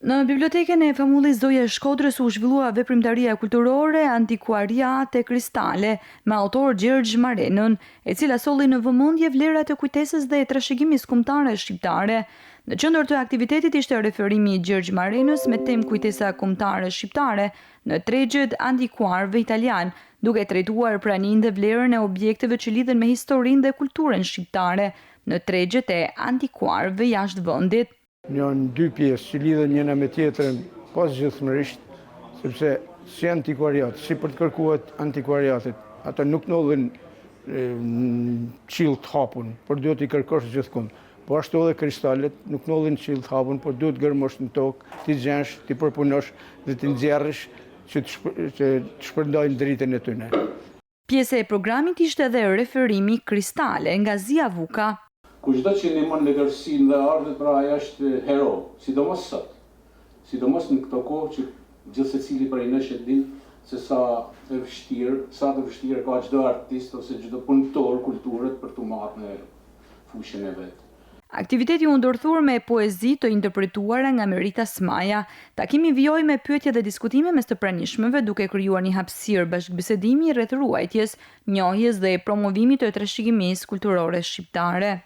Në Bibliotekën e Famullisë Zoja e Shkodrës u zhvillua veprimtaria kulturore Antikuariat e Kristale me autor Gjergj Marenën, e cila solli në vëmendje vlerat e kujtesës dhe trashëgimisë kombëtare shqiptare. Në qendër të aktivitetit ishte referimi i Gjergj Marenës me temë Kujtesa kombëtare shqiptare në tregjet antikuarëve italianë, duke trajtuar praninë dhe vlerën e objekteve që lidhen me historinë dhe kulturën shqiptare në tregjet e antikuarëve jashtë vendit. Janë dy pjesë që lidhen njëna me tjetrën pazgjidhshmërisht, sepse si antikuariat, si për të kërkuar antikuariatet, ato nuk ndodhin në qiell të hapun, por duhet t'i kërkosh gjithkund. Po ashtu edhe kristalet nuk ndodhin në qiell të hapun, por duhet të gërmosh në tokë, t'i gjensh, t'i përpunosh dhe t'i nxjerrësh që të shpërndajnë dritën e tyne. Pjesë e programit ishte edhe referimi Kristale nga Zija Vuka. Kushdo që ndihmon letërsinë dhe artet pra ai është hero, sidomos sot. Sidomos në këto kohë që gjithsecili prej nesh e din se sa e vështirë, sa të vështirë ka çdo artist ose çdo punëtor kulture për t'u marrë me fushën e vet. Aktiviteti u ndërthur me poezi të interpretuara nga Merita Smaja. Takimi vijoi me pyetje dhe diskutime mes të pranishmëve, duke krijuar një hapësirë bashkëbisedimi rreth ruajtjes, njohjes dhe promovimit të trashëgimisë kulturore shqiptare.